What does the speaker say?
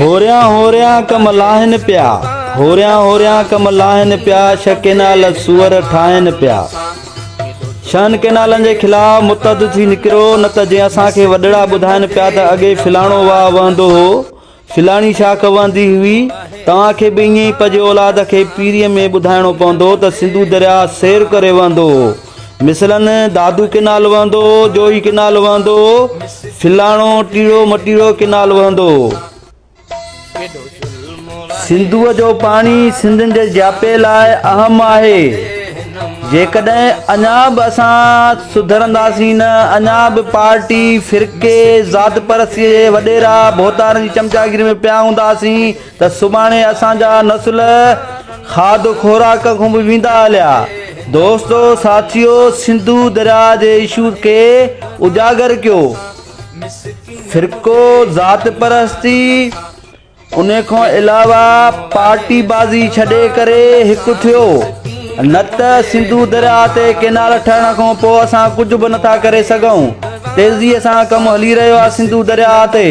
هوريان هوريان ڪم لاهن پيا. هوريان هوريان ڪم لاهن پيا، ڇھ ڪينال سوئر ٺاهن پيا. ڇهن ڪينالن جي خلاف متحد ٿي نڪرو، نه ته جي اسان کي وڏڙا ٻڌائن پيا ته اڳي فلاڻو واهه وهندو هو، فلاڻي شاخ وهندي هئي، توهان کي به ائين ئي پنهنجي اولاد کي پيريء ۾ ٻڌائڻو پوندو ته سنڌو درياهه سير ڪري وهندو هو. مثلاً دادو ڪينال وهندو هو، جوهي ڪينال وهندو هو، فلاڻو ٽيڙو مٽيڙو ڪينال وهندو هو. سنڌوء جو پاڻي سنڌين جي جياپي لاء اهم آهي. جيڪڏهن اڃا به اسان سڌرنداسين نه، اڃا به پارٽي، فرقي، ذات پرستيء جي وڏيرا ڀوتارن جي چمچاگيري ۾ پيا هونداسين ته سڀاڻي اسان جا نسل کاڌ خوراڪ کان به ويندا هليا. دوستو ساٿيو سنڌو درياء جي اشو کي اجاگر ڪيو. فرقو، ذات پرستي، ان کان علاوه پارٽي بازي ڇڏي ڪري هڪ ٿيو. نه ته سنڌو درياء تي ڪينال ٺهڻ کان پوء اسان ڪجهه به نٿا ڪري سگهون. تيزيء سان ڪم هلي رهيو آهي سنڌو درياء تي.